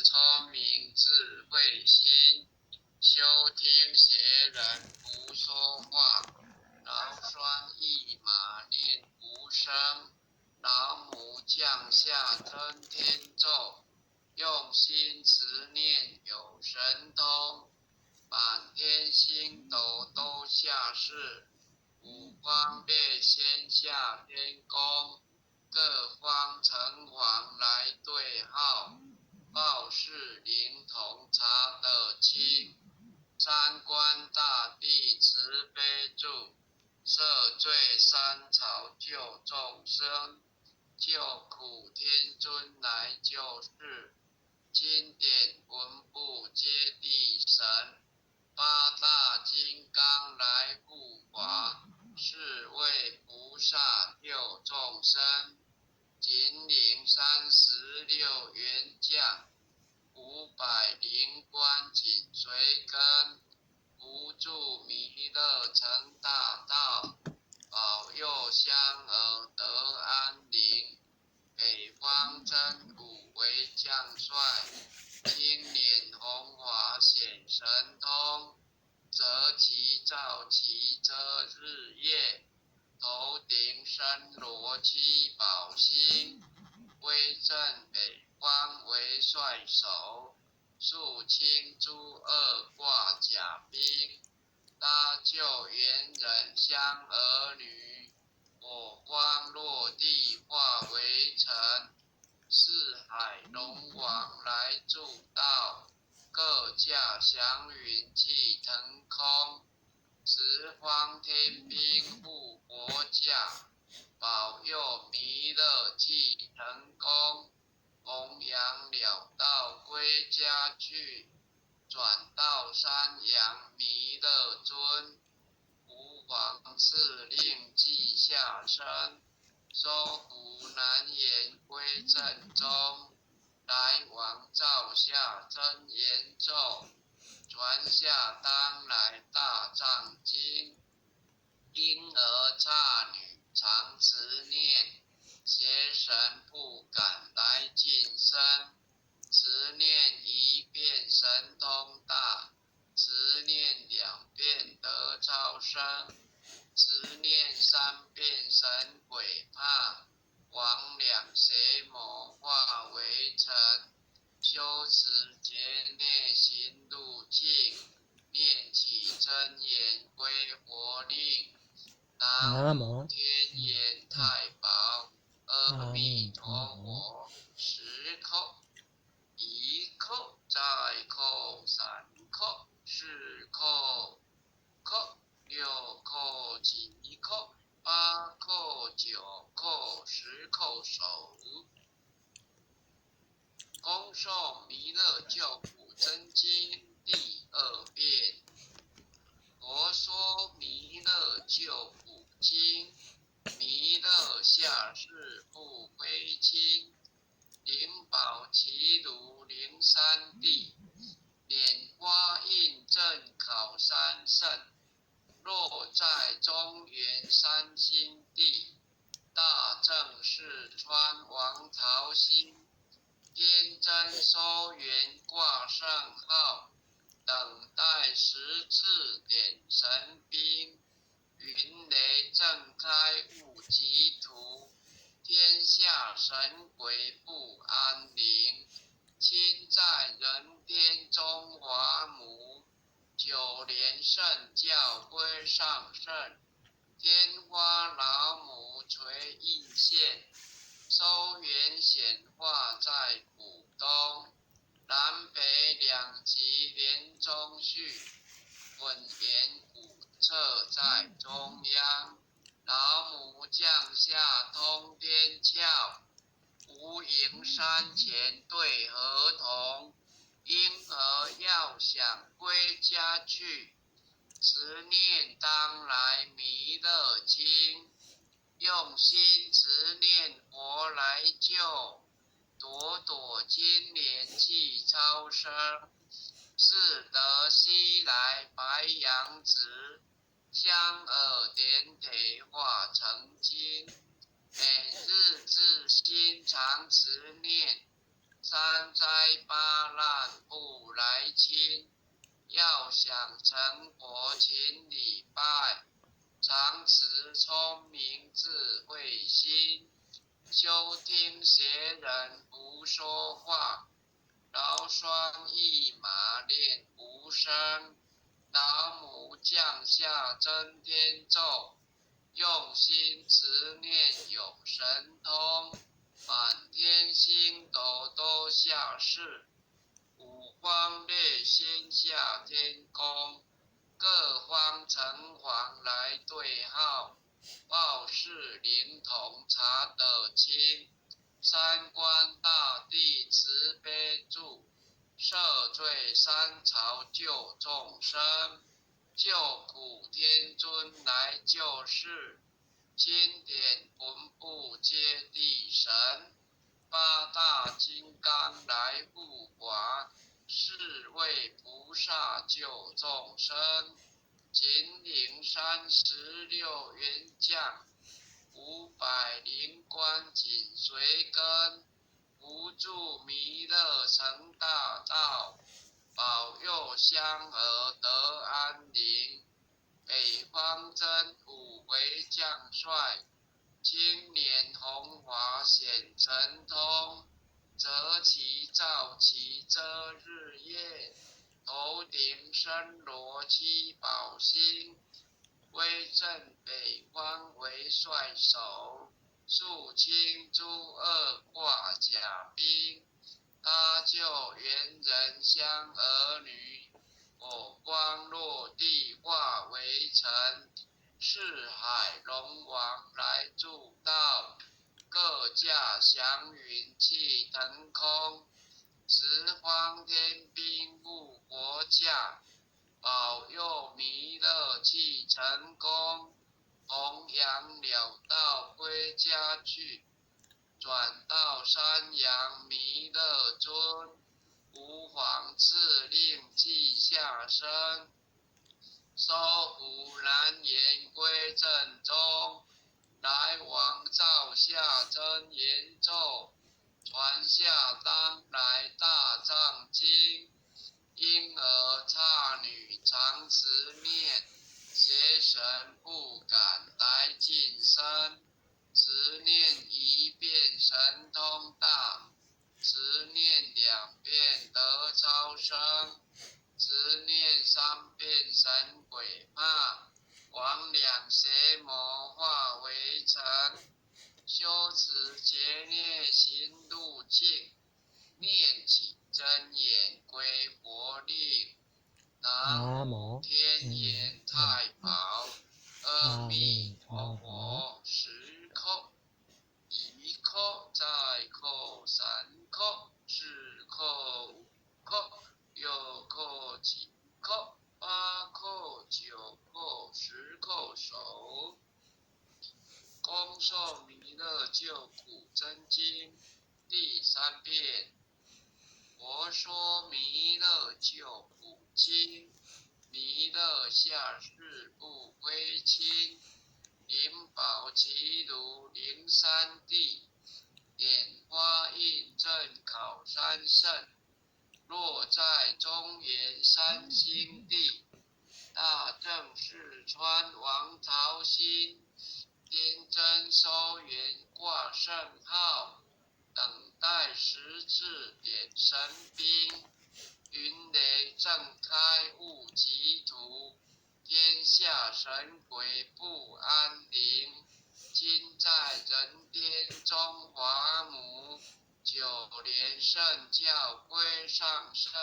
聰明智慧心，修聽邪人不說話，勞酸驛馬念無聲，老母降下真天咒，用心持念有神通，滿天星斗都下世，五方列仙下天宮，各方城隍來對號，報事靈童查得清，三官大帝慈悲助，赦罪三朝救眾生，救苦天尊來救世，經典文部揭諦神，八大金剛來護法，四位菩薩救眾生，金陵36員將，500靈官緊隨跟，扶助彌勒成大道，保佑香兒得安寧。北方真武為將帥，青臉紅髮顯神通，折旗造旗遮日月，頭頂森羅七寶星，威震北方為帥首，肅清諸惡掛甲兵，搭救猿人香兒女，火光落地化為塵，四海龍王來助道，各駕祥雲氣騰空，十方天兵護國駕，保佑彌勒濟成功，弘揚了道歸家去，轉到山陽彌勒尊，吾皇敕令即下生，收服南阎歸正宗，來王造下真言咒，傳下當來大藏經，嬰兒剎女常持念，邪神不敢來近身。持念一遍神通大，持念兩遍得超生，持念三遍神鬼怕，魍魎邪魔化為塵。修持劫內行路徑，念起真言歸佛令。南無天眼太保阿彌陀佛，十叩，一叩，再叩，三叩，四叩，叩，六叩，七叩，八叩，九叩，十叩首。恭誦彌勒救苦真經第二遍。佛說彌勒救苦經，彌勒下世不非輕，靈寶齊魯靈山地，蓮花印證考三聖，落在中原三星地，大正四川王朝興，天真收元掛聖號，等待時至點神兵，雲雷震開悟極圖，天下神鬼不安寧。親在人天中華母，九蓮聖教歸上聖，天花老母垂印現，收元顯化在古東，南北兩極連中續，混元古冊在中央，老母降下通天竅，無垠山前對河童，嬰兒要想歸家去，持念當來彌勒經，用心持念佛來救，朵朵金蓮氣超生，是得西來白羊子，香耳點鐵化成金，每日至心常持念，三災八要想成佛，勤礼拜，常持聪明智慧心，修听邪人不说话，劳栓一马念无声，老母降下真天咒，用心持念有神通，满天星斗都下示，五方列仙下天宫，各方城隍来对号，报事灵童查得清，三官大帝慈悲助，赦罪三朝救众生，救苦天尊来救世，钦点魂部接地神，八大金刚来护法，四位菩萨救众生，秦岭36员将，500灵官紧随跟，扶助弥勒成大道，保佑香儿得安宁。北方真武为将帅，青年红华显神通，择其造其遮日夜，头顶森罗七宝星，威震北方为帅首，肃清诸恶挂甲兵，搭救猿人相儿女，火光落地化为尘，四海龙王来助道，各驾祥云气腾空，十方天兵护国驾，保佑弥勒气成功，弘扬了道归家去，转到山阳弥勒尊，吾皇敕令记下身，收服难言归正宗，来王造下真言咒，传下当来大藏经，婴儿刹女常持念，邪神不敢来近身。持念一遍神通大，持念两遍得超生，持念三遍神鬼怕，魍魉邪魔化为尘。修持劫孽行路径，念起真言归佛令。南无天眼太保，阿弥陀佛。10叩，1叩，再叩3叩，4叩，5叩，6叩，7叩，8叩，9叩，10叩首。恭诵弥勒救苦真经第三遍。佛说弥勒救苦经，弥勒下世不归亲，灵宝齐如灵山地，点花印证考山圣，落在中原三星地，大正四川王朝兴，天真收元挂圣号，等待时至点神兵，云雷震开悟极图，天下神鬼不安宁。今在人天中华母，九莲圣教归上圣，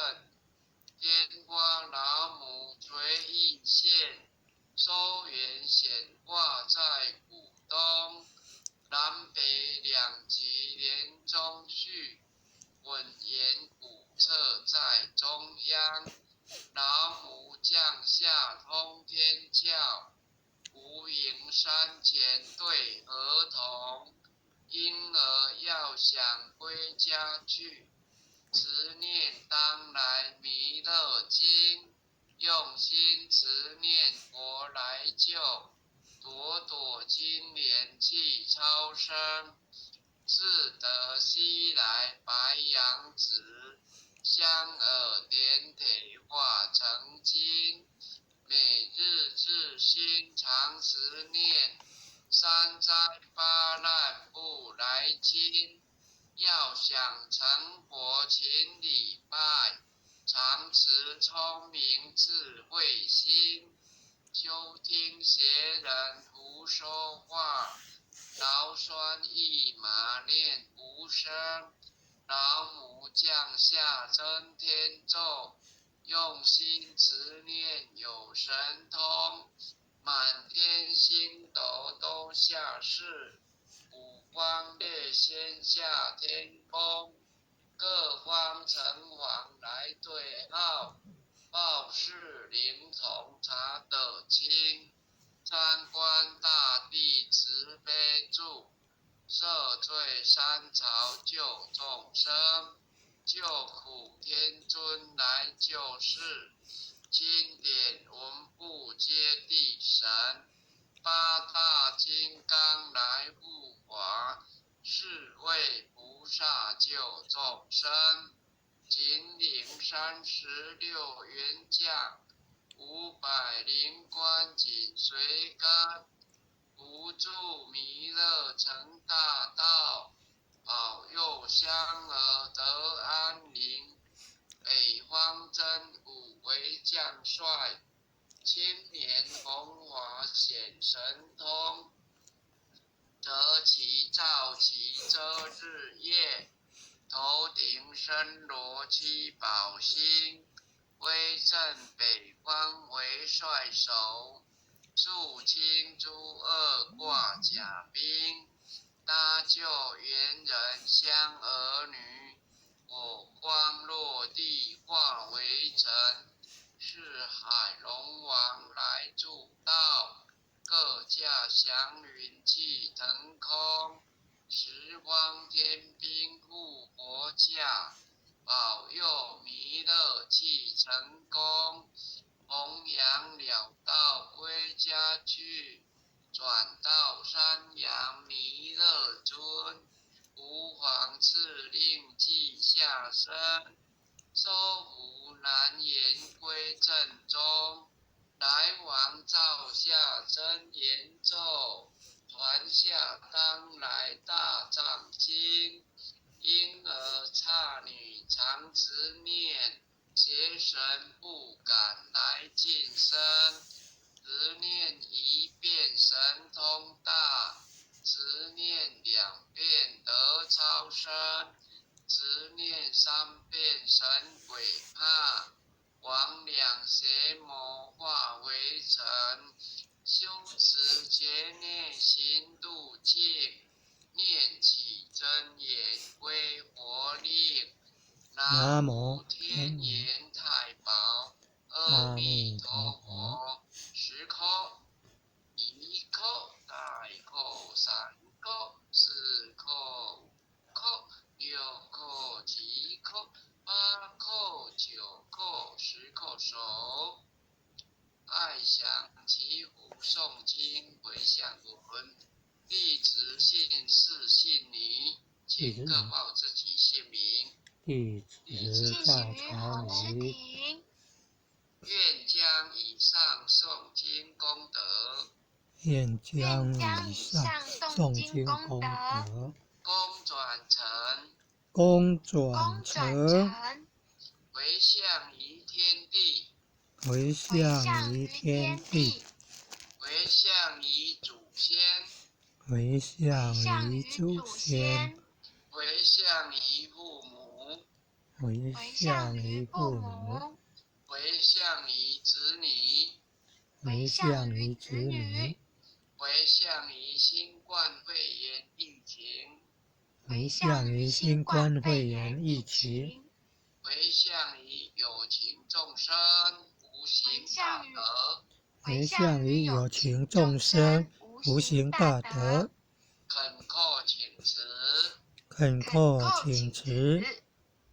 天花老母垂意现，收圆显化在古东，南北两极连中续，稳严古册在中央，老母降下通天窍，无垠山前对河童，婴儿要想归家去，持念当来弥勒经，用心持念佛来救，朵朵金莲气超生，自得西来白羊子，香耳点铁化成。说话，朥酸意马念无声，老母降下真天咒，用心持念有神通，满天星斗都下示，五方列仙下天宫，各方城隍来对号，报事灵童查得清，三官大帝慈悲助，赦罪三朝救众生，救苦天尊来救世，钦点文部揭谛神，八大金刚来护法，四位菩萨救众生，金陵36员将，500灵官紧随跟，扶助弥勒成大道，保佑香儿得安宁。北方真武为将帅，青年弘法显神通，择其造其遮日夜，头顶森罗七宝星，威震北方为帅首，肃清诸恶挂甲兵，搭救猿人相儿女，火光落地化为尘，四海龙王来助道，各驾祥云气腾空，十方天兵护佛驾，保佑弥勒气成功，弘扬了道归家去，转到山阳弥勒尊，吾皇敕令记下身，收服难言归正宗，来王造下真言咒，传下当来大藏经，婴儿刹女常持念，邪神不敢来近身，持念一遍神通大，持念两遍得超生，持念三遍神鬼怕，魍魉邪魔化为尘，修持觉念行度尽，念起真言归佛令。南无天天眼眼太保阿阿弥弥陀陀佛。佛，十颗，一颗，二颗，三颗，四颗，五颗，六颗，七颗，八颗，九颗，十颗手。爱想祈福诵经回向文，弟子姓氏姓名，请各报自己姓名。弟子谢赵谢朝侯诗礼，婷，愿将以上诵经功德，愿愿将将以以上上诵诵经经功功德，德，功转成功功转转成成，回向于天地，回回向于向于天天地，地，回向于祖先，回回向向于于祖祖先，先，回向于父母，回回向向于于父父母，母，回向于子女，回回向向于于子子女女，，回向于新冠肺炎疫情，回回向向于于新新冠冠肺炎肺炎疫疫情，情，回向于有情众生无回形大向于德，回回向于向于有有情情众众生生无无形形大大德德，恳叩请辞，恳恳叩请叩请辞，辞，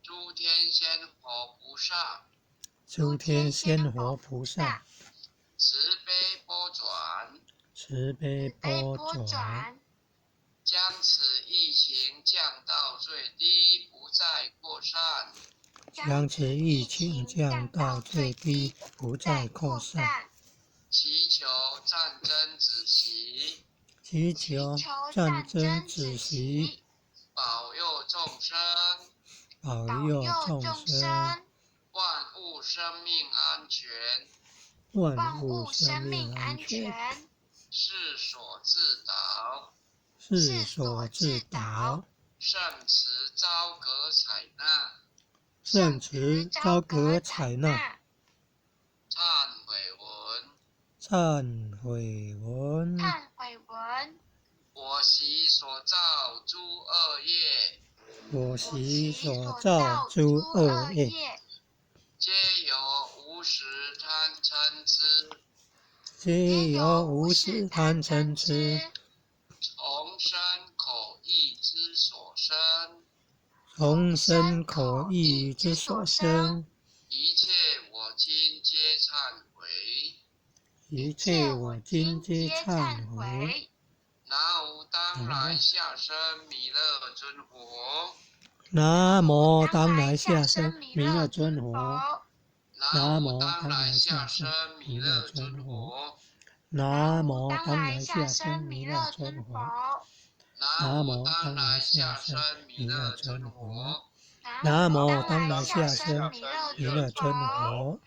诸天仙佛菩萨诸诸天天仙佛仙佛菩萨菩萨慈悲波转，慈悲慈悲波波转，转，将此疫情降到最低，不再扩散。将此疫情降降到到最最低低，不不再再扩散。扩散。祈求战争止息，祈祈求求战战争争止止息，息，保佑众生，保保佑佑众众生，生，万物生命安全，万万物物生生命命安安全。全。是所自导。是所自导。圣慈昭格采纳。圣慈昭格采纳。忏悔文。忏悔文。忏悔文。我昔所造诸恶业，我昔所造诸恶业，皆由无始贪嗔痴，皆由无始贪嗔痴，从身口意之所生，从身口意之所生，一切我今皆忏悔，一切我今皆忏悔。南无当来下生弥勒尊佛。南无当来下生弥勒尊佛。南无当来下生弥勒尊佛。南无当来下生弥勒尊佛。南无当来下生弥勒尊佛。南无当来下生弥勒尊佛。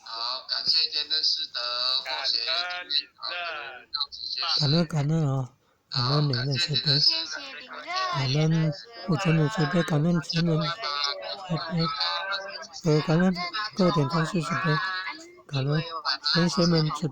好，感谢天灯师德，感恩感恩啊！感恩灵的慈悲，感恩父亲的慈悲，感恩慈人慈悲，感恩各点当师慈悲，感恩先贤们慈。